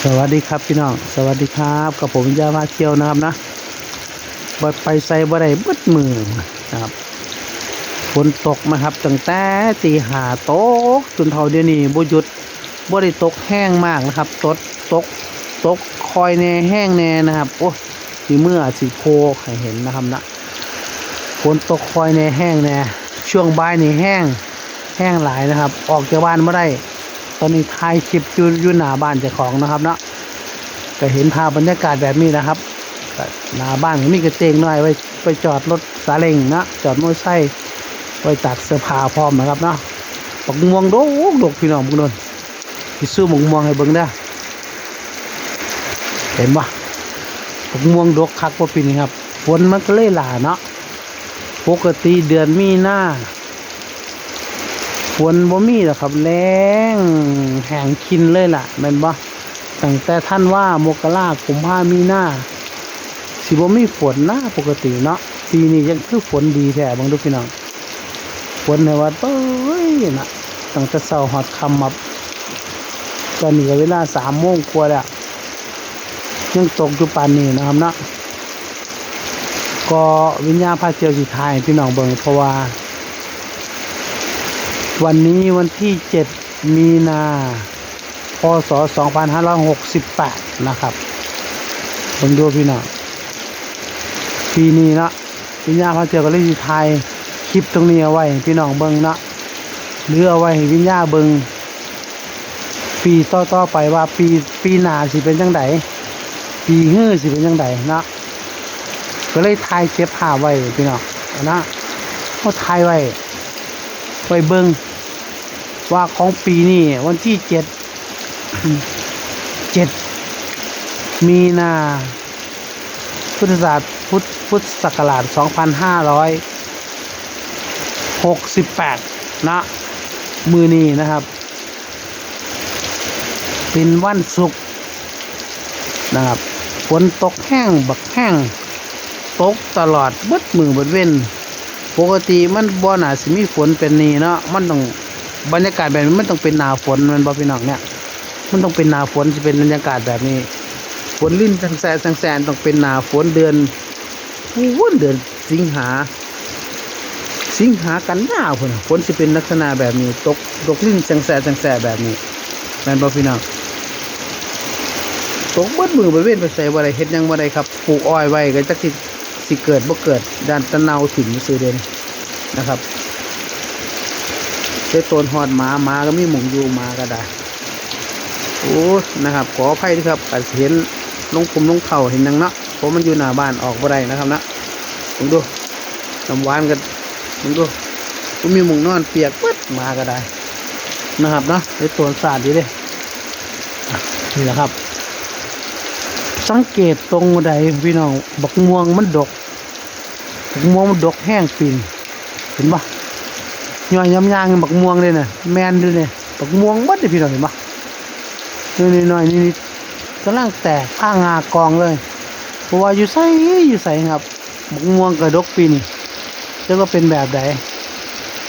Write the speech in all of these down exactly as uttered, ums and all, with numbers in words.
สวัสดีครับพี่น้อง สวัสดีครับ กับผมยาพาเที่ยวนะครับนะ บ่ไปไสบ่ได้เบิดมื้อนะครับ ฝนตกนะครับ ตั้งแต่ตีห้าตกจนเท่าเดี๋ยวนี้บ่หยุด บ่ได้ตกแฮงมากนะครับ ตก ตก ตกค่อยแน่แฮงแน่นะครับ โอ้ สิเมือสิโพกให้เห็นนะครับนะ ฝนตกค่อยแน่แฮงแน่ ช่วงบ่ายนี่แฮง แฮงหลายนะครับ ออกจากบ้านบ่ได้ ตอนนี้ถ่ายคลิปอยู่ อยู่หน้าบ้านเจ้าของนะครับเนาะ ก็เห็นภาพบรรยากาศแบบนี้นะครับ ก็หน้าบ้านก็มีกระเจงน้อยไว้ ไว้จอดรถซาเล้งนะ จอดมอเตอร์ไซค์ ไว้ตากเสื้อผ้าพร้อมนะครับเนาะ บักม่วงดกดกพี่น้อง เบิ่งโน่น สิซูมบักม่วงให้เบิ่งเด้อ เห็นบ่ บักม่วงดกคักบ่ปีนี้ครับ ฝนมันก็เลยหล้าเนาะ ปกติเดือนมีนา ฝนบ่มีดอกครับ แล้งแห้งคินเลยล่ะ แม่นบ่ ตั้งแต่ธันวา มกรา กุมภา มีนา สิบ่มีฝนนะ ปกติเนาะ ปีนี้ยังคือฝนดีแท้ เบิ่งดูพี่น้อง ฝนให้ว่า เอ้ยนะ ตั้งแต่เช้าฮอดค่ำครับ ตอนนี้ก็เวลาสามโมงกว่าแล้ว ยังตกอยู่ปานนี้นะครับเนาะ ก็วิญญาณพาเที่ยวสิถ่ายให้พี่น้องเบิ่ง เพราะว่า วันนี้วันที่เจ็ด มีนา พ.ศ. สองพันห้าร้อยหกสิบแปด นะครับ เบิ่งดูพี่น้อง ปีนี้เนาะ วิญญาณพาเที่ยวก็เลยสิถ่ายคลิปตรงนี้เอาไว้ให้พี่น้องเบิ่งเนาะ หรือเอาไว้ให้วิญญาณเบิ่ง ปีต่อๆไปว่าปี ปีหน้าสิเป็นจั่งใด ปีฮื้อสิเป็นจั่งใดเนาะ ก็เลยถ่ายเก็บภาพไว้พี่น้องนะ ก็ถ่ายไว้ ไว้เบิ่ง ว่าของปีนี้วันที่เจ็ด เจ็ด มีนา พุทธศาส พุทธ พุทธศักราช สองพันห้าร้อยหกสิบแปด นะ มื้อนี้นะครับ เป็นวันศุกร์นะครับ ฝนตกแฮงบักแฮง ตกตลอดเบิดมื้อเบิดเว็น ปกติมันบ่น่าสิมีฝนเป็นนี่เนาะ มันต้อง บรรยากาศแบบนี้มันต้องเป็นหน้าฝนแม่นบ่พี่น้องเนี่ย มันต้องเป็นหน้าฝนสิเป็นบรรยากาศแบบนี้ ฝนรินแสงแสนแสงแสนต้องเป็นหน้าฝนเดือน โอ้โห เดือนสิงหา สิงหากันยาพุ้นน่ะ ฝนสิเป็นลักษณะแบบนี้ ตก ตกรินแสงแสนแสงแสนแบบนี้ แม่นบ่พี่น้อง ตกเบิดมื้อเบิดเว็นไปไสบ่ได้ เฮ็ดหยังบ่ได้ครับ ปลูกอ้อยไว้ก็จักสิ สิเกิดบ่เกิด ย่านแต่เน่าถิ่มซื่อเด่นนะครับ ได้โตนฮอดหมา หมาก็มีหม่องอยู่ หมาก็ได้ โอ้ นะครับ ขออภัยด้วยครับ อาจสิเห็นรองผมรองเท้าเห็นหยังเนาะ เพราะมันอยู่หน้าบ้านออกบ่ได้นะครับนะ เบิ่งดู น้ำหวานก็ เบิ่งดู บ่มีหม่องนอน เปียกเบิด หมาก็ได้ นะครับเนาะ ได้โตนสาดอยู่เด้ อ่ะ นี่แหละครับ สังเกตตรงใดพี่น้อง บักม่วงมันดก บักม่วงมันดกแฮงปีน เห็นบ่ ย่อยยำยางบักม่วงเลยน่ะ แม่นอยู่เนี่ย บักม่วงเบิดเลยพี่น้อง เห็นบ่ นี่ๆๆ นี่ๆ กำลังแตกพางงากองเลย เพราะว่าอยู่ไส อยู่ไสครับ บักม่วงก็ดกปีนี้ จักว่าเป็นแบบใด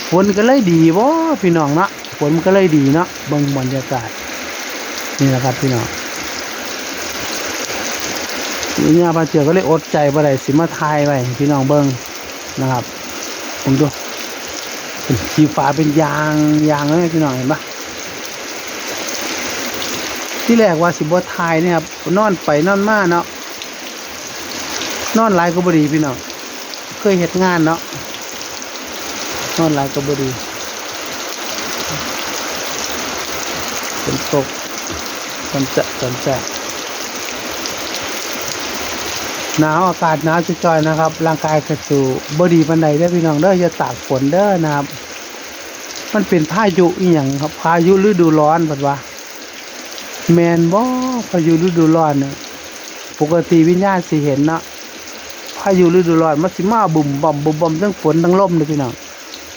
ฝนก็เลยดีบ่พี่น้องเนาะ ฝนมันก็เลยดีเนาะ เบิ่งบรรยากาศ นี่แหละครับพี่น้อง วิญญาณพาเที่ยวก็เลยอดใจบ่ได้ สิมาถ่ายไว้ให้พี่น้องเบิ่งนะครับ เบิ่งดู เป็นสีฟ้าเป็นยาง ยางเลยพี่น้อง เห็นปะ ที่แรกว่าสิบ่ถ่ายเนี่ยครับ นอนไปนอนมาเนาะ นอนหลายก็บ่ดีพี่น้อง เคยเฮ็ดงานเนาะ นอนหลายก็บ่ดี ฝนตก สันจะ สันจะ หนาว อากาศหนาวจ่อยๆนะครับ ร่างกายก็สู้บ่ดีปานใดเด้อพี่น้องเด้อ อย่าตากฝนเด้อนะครับ มันเป็นพายุอีหยังครับ พายุฤดูร้อนเพิ่นว่า แม่นบ่ พายุฤดูร้อนน่ะ ปกติวิญญาณสิเห็นเนาะ พายุฤดูร้อนมันสิมาบึ้มบ้อมบึ้มบ้อม ทั้งฝนทั้งลมเลยพี่น้อง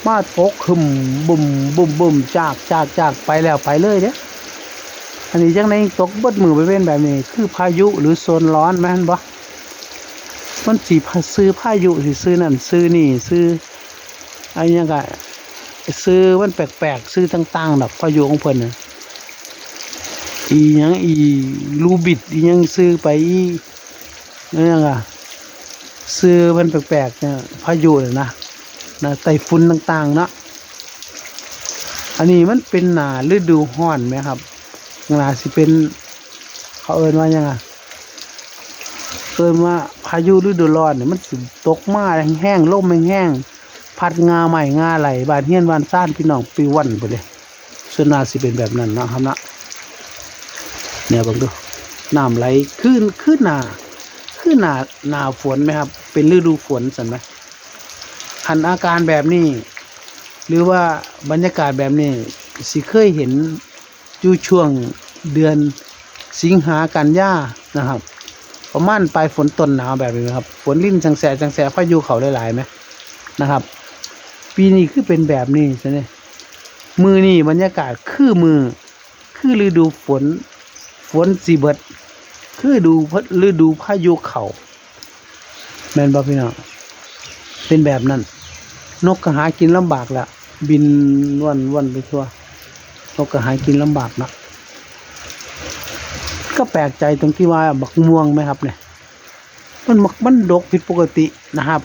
มาตกหึ่มบึ้มบึ้มบึ้ม จาก จาก จาก ไปแล้วไปเลยเด้ อันนี้จั่งใด๋ตกเบิดมื้อไปเป็นแบบนี้ คือพายุหรือโซนร้อนแม่นบ่ มันสิพา ชื่อพายุสิชื่อนั่นชื่อนี่ชื่อ อันหยังก็ชื่อมันแปลกๆ ชื่อต่างๆ ดอกพายุของเพิ่นน่ะ อีหยังอีลูบิดอีหยังซื่อไปอีนั่นหยังอะซื่อมันแปลกๆเนี่ยพายุน่ะนะนะไต้ฝุ่นต่างๆเนาะอันนี้มันเป็นหน้าฤดูร้อนไหมครับหน้าสิเป็นเขาเอิ้นว่าหยังอะเอิ้นว่าพายุฤดูร้อนเนี่ยมันสิตกมาแฮงๆลมแฮงๆพัดงาไม้งาไหลบ้านเฮือนบ้านซานพี่น้องปิวว่อนไปเลย ส่วนมากสิเป็นแบบนั้นเนาะครับเนาะเนี่ยเบิ่งดูน้ำไหลคือคือหน้าคือหน้าหน้าฝนไหมครับ เป็นฤดูฝนซั่นไหมคันอาการแบบนี้ หรือว่าบรรยากาศแบบนี้สิเคยเห็นอยู่ช่วงเดือนสิงหากันยานะครับ ประมาณปลายฝนต้นหนาวแบบนี้ครับ ฝนรินจั่งแสจั่งแสพายุเข้าหลายๆไหมนะครับ ปีนี้คือเป็นแบบนี้ซั่นเด้ มื้อนี้บรรยากาศคือมื้อคือฤดูฝน ฝนสิเบิดคือดูฤดูพายุเข้าแม่นบ่พี่น้องเป็นแบบนั้น นกก็หากินลำบากละบินว่อนๆไปทั่ว นกก็หากินลำบากเนาะก็แปลกใจตรงที่ว่าบักม่วงไหมครับเนี่ย มันบักมันดกผิดปกตินะครับ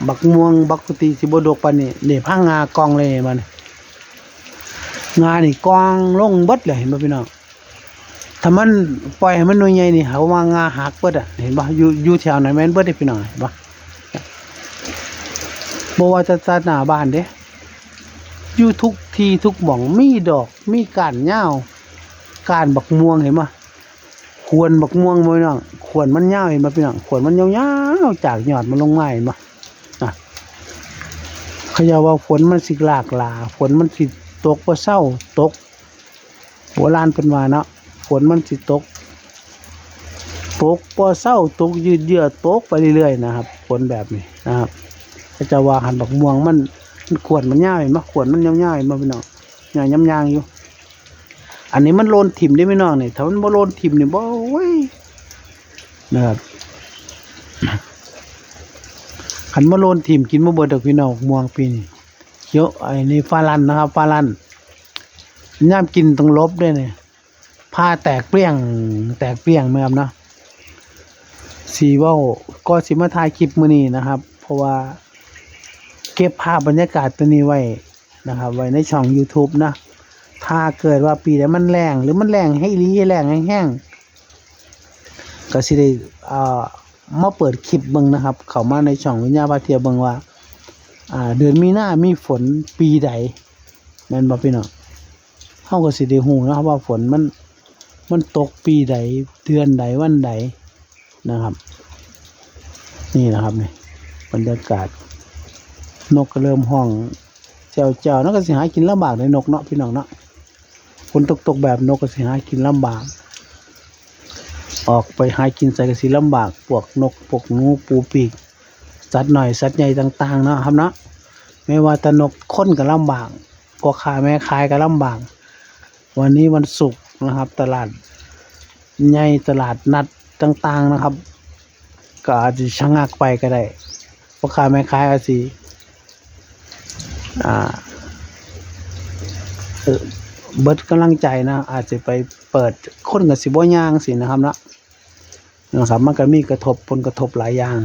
บักม่วงปกติสิบ่ดกปานนี้นี่พางากองเลยมันงานี่กองลงเบิดเลยเห็นบ่พี่น้องถ้ามันปล่อยให้มันหน่วยใหญ่นี่เขาว่างาหักเบิดอ่ะเห็นบ่อยู่อยู่แถวไหนแม่นเบิดเด้พี่น้องเห็นบ่บ่ว่าจะจะหน้าบ้านเด้อยู่ทุกที่ทุกหม่องมีดอกมีก้านยาวก้านบักม่วงเห็นบ่ ขวนบักม่วงบ่พี่น้องขวนมันยาวเห็นบ่พี่น้องขวนมันยาวๆจากยอดมันลงมาเห็นบ่อ่ะเขาเจ้าว่าฝนมันสิหลากหลาฝนมันสิตกบ่เซาตกโบราณเพิ่นว่าเนาะฝนมันสิตกตกบ่เซาตกยืดเยื้อตกไปเรื่อยๆนะครับฝนแบบนี้นะครับเขาเจ้าว่าหั่นบักม่วงมันมันขวนมันยาวเห็นบ่ขวนมันยาวๆเห็นบ่พี่น้องยาวยำยางอยู่ อันนี้มันโลนถิ่มได้ไหมน้องนี่ถ้ามันบ่โลนถิ่มนี่บ่โอ้ยนะครับคันบ่โลนถิ่มกินบ่เบิดดอกพี่น้องม่วงปีนี้เขียวไอ้นี่ฟ้าลั่นนะครับฟ้าลั่นยามกินต้องหลบเด้นี่ผ้าแตกเปรี้ยงแตกเปรี้ยงนะครับเนาะสิเว้าก็สิมาถ่ายคลิปมื้อนี้นะครับ เพราะว่าเก็บภาพบรรยากาศตัวนี้ไว้นะครับ ไว้ในช่อง YouTube นะ ถ้าเกิดว่าปีใดมันแล้งหรือมันแล้งให้อีหลีให้แล้งแฮงๆก็สิได้อ่ามาเปิดคลิปเบิ่งนะครับ เข้ามาในช่องวิญญาณพาเที่ยวเบิ่งว่าอ่าเดือนมีนามีฝนปีใดแม่นบ่พี่น้องเฮาก็สิได้ฮู้นะครับว่าฝนมันมันตกปีใดเดือนใดวันใดนะครับ นี่นะครับนี่บรรยากาศ นกก็เริ่มฮ้องแจ้วๆนกก็สิหากินลำบากเลยนกเนาะพี่น้องเนาะฝนตกๆแบบนกก็สิหากินลำบาก ออกไปหากินใส่ก็สิลำบาก พวกนกพวกหนูปูปีกสัตว์น้อยสัตว์ใหญ่ต่างๆเนาะครับเนาะไม่ว่าแต่นกคนก็ลำบากพ่อค้าแม่ขายก็ลำบาก วันนี้วันศุกร์นะครับ ตลาดใหญ่ตลาดนัดต่างๆนะครับ ก็อาจจะชะงักไปก็ได้พ่อค้าแม่ขายอาจสิอ่าเอ่อเบิดกำลังใจนะ อาจจะไปเปิดคนก็สิบ่ย่างสินะครับเนาะนะครับ มันก็มีกระทบผลกระทบหลายอย่าง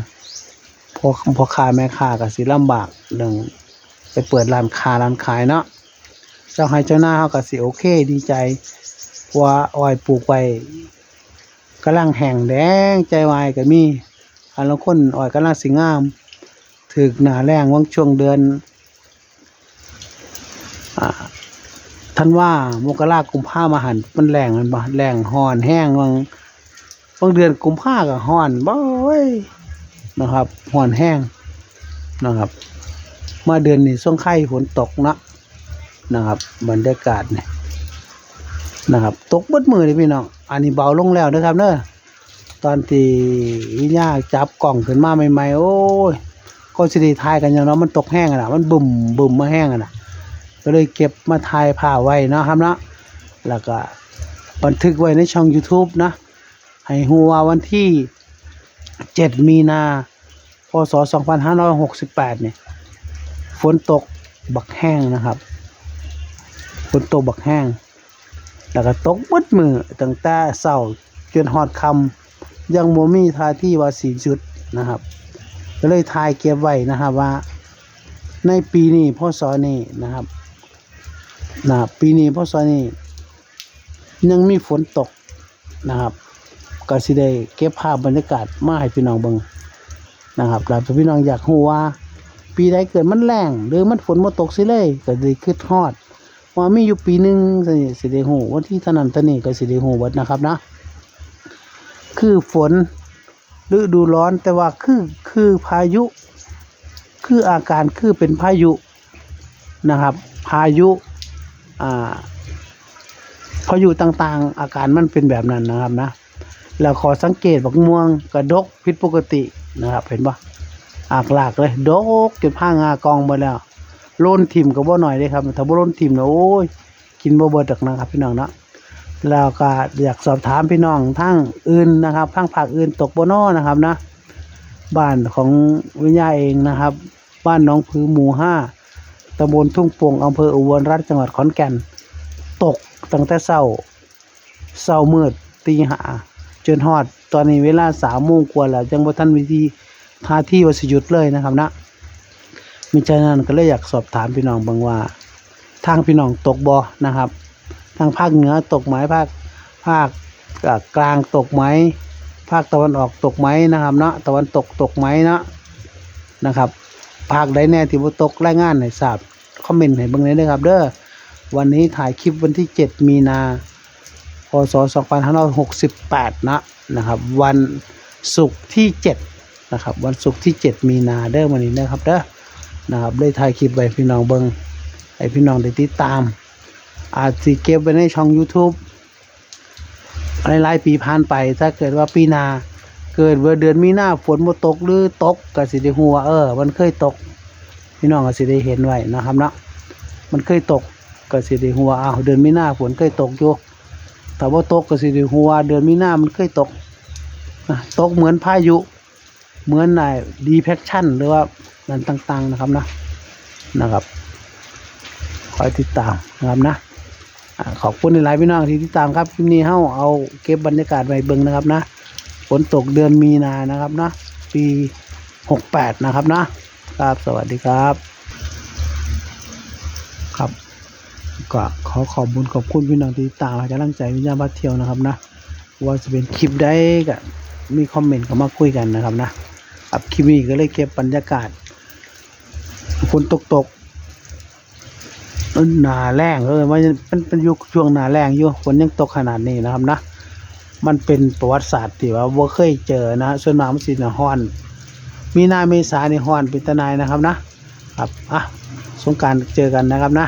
พ่อพ่อค้าแม่ค้าก็สิลำบากเรื่องไปเปิดร้านค้าร้านขายเนาะเจ้าไร่เจ้านาเขาก็สิโอเคดีใจเพราะว่าอ้อยปลูกไว้กำลังแห้งแล้งใจวายก็มีอันละคนอ้อยกำลังสิงามถืกหน้าแล้งหว่างช่วงเดือน อ่าธันวามกรากุมภามาหั่นมันแล้งแม่นบ่แล้งฮ้อนแฮงบางบางเดือนกุมภาก็ฮ้อนบ่เว้ยนะครับฮ้อนแฮงนะครับ มาเดือนนี้ช่วงไคฝนตกเนาะนะครับ บรรยากาศนี่นะครับ ตกเบิดมื้อเลยพี่น้อง อันนี้เบาลงแล้วเด้อครับเด้อ ตอนที่วิญญาจับกล้องขึ้นมาใหม่ๆ โอ้ย ก็สิได้ถ่ายกันอยู่เนาะ มันตกแฮงอะนะ มันบึ้มบึ้มมาแฮงอะนะ ก็เลยเก็บมาถ่ายภาพไว้เนาะครับเนาะ แล้วก็บันทึกไว้ในช่อง YouTube นะ ให้ฮู้ว่าวันที่ เจ็ด มีนา พ.ศ. สองพันห้าร้อยหกสิบแปด นี่ ฝนตกบักแฮงนะครับ ฝนตกบักแฮง แล้วก็ตกเบิดมื้อตั้งแต่เช้าจนฮอดค่ำ ยังบ่มีท่าทีว่าสิ้นสุดนะครับ ก็เลยถ่ายเก็บไว้นะครับว่า ในปีนี้ พ.ศ. นี้นะครับ นะครับ ปีนี้ พ.ศ. นี้ ยังมีฝนตกนะครับ ก็สิได้เก็บภาพบรรยากาศมาให้พี่น้องเบิ่งนะครับ แล้วถ้าพี่น้องอยากรู้ว่า ปีใดเกิดมันแล้ง หรือมันฝนบ่ตกซิเลย ก็สิคิดฮอด ว่ามีอยู่ปีหนึ่ง สิ สิได้รู้ วันที่เท่านั้นเท่านี้ ก็สิได้รู้เบิดนะครับนะ คือฝนฤดูร้อน แต่ว่าคือ คือพายุ คืออาการคือเป็นพายุนะครับ พายุ อ่า พายุต่างๆ อาการมันเป็นแบบนั้นนะครับนะ แล้วข้อสังเกต บักม่วงกะดกผิดปกตินะครับ เห็นบ่ อากลากเลย ดกจนพางากองเบิดแล้ว โลนถิ่มก็บ่น้อยเด้ครับ ถ้าบ่โลนถิ่มนะ โอ้ย กินบ่เบิดดอกนะครับพี่น้องเนาะ แล้วก็อยากสอบถามพี่น้องทางอื่นนะครับ ทางภาคอื่นตกบ่น้อนะครับนะ บ้านของวิญญาเองนะครับ บ้านหนองผือหมู่ห้า ตำบลทุ่งโป่ง อำเภออุบลรัตน์ จังหวัดขอนแก่น ตกตั้งแต่เช้า เช้ามืดตีห้า จนฮอดตอนนี้เวลาสามโมงกว่าแล้ว ยังบ่ทันมีที ท่าทีว่าสิหยุดเลยนะครับนะ มิฉะนั้นก็เลยอยากสอบถามพี่น้องเบิ่งว่า ทางพี่น้องตกบ่นะครับ ทางภาคเหนือตกไหม ภาค ภาค เอ่อ กลางตกไหม ภาคตะวันออกตกไหมนะครับเนาะ ตะวันตกตกไหมเนาะ นะครับ ภาคใดแน่ที่บ่ตก รายงานให้ทราบ คอมเมนต์ให้เบิ่งได้เด้อครับเด้อ วันนี้ถ่ายคลิปวันที่เจ็ดมีนา พ.ศ. สองพันห้าร้อยหกสิบแปด นะ นะครับ วันศุกร์ที่เจ็ดนะครับ วันศุกร์ที่เจ็ดมีนาเด้อ มื้อนี้นะครับเด้อ นะครับ ได้ถ่ายคลิปไว้พี่น้องเบิ่ง ให้พี่น้องได้ติดตาม อาจสิเก็บไว้ในช่องยูทูบ หลายๆปีผ่านไป ถ้าเกิดว่าปีหน้า เกิดว่าเดือนมีนาฝนบ่ตกหรือตก ก็สิได้ฮู้ว่า เออ มันเคยตก พี่น้องก็สิได้เห็นไว้นะครับเนาะ มันเคยตก ก็สิได้ฮู้ว่า อ้าว เดือนมีนาฝนเคยตกอยู่ ถ้าบ่ตกก็สิได้ฮู้ว่าเดือนมีนามันเคยตก นะ ตกเหมือนพายุ เหมือนไอ้ ดีเปรสชัน หรือว่านั่นต่างๆนะครับนะ นะครับ คอยติดตามนะครับนะ อ่า ขอบคุณหลายๆพี่น้องที่ติดตามครับ คลิปนี้เฮาเอาเก็บบรรยากาศไว้เบิ่งนะครับนะ ฝนตกเดือนมีนานะครับนะ ปีหกแปดนะครับนะ ครับ สวัสดีครับ ครับ ก็ขอขอบคุณขอบคุณพี่น้องที่ติดตามให้กำลังใจวิญญาณพาเที่ยวนะครับนะ ว่าจะเป็นคลิปใดก็มีคอมเมนต์เข้ามาคุยกันนะครับนะ ครับ คลิปนี้ก็เลยเก็บบรรยากาศ ฝนตกตก หน้าแล้ง เออ มัน มันเป็นยุคช่วงหน้าแล้งอยู่ ฝนยังตกขนาดนี้นะครับนะ มันเป็นประวัติศาสตร์ที่ว่าบ่เคยเจอนะ ส่วนมากมันสิหน้าร้อน มีนาเมษานี่ร้อนเป็นตาหน่ายนะครับนะ ครับ อ่ะ สงกรานต์เจอกันนะครับนะ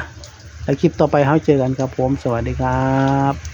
แล้วคลิปต่อไปเฮาเจอกันครับผม สวัสดีครับ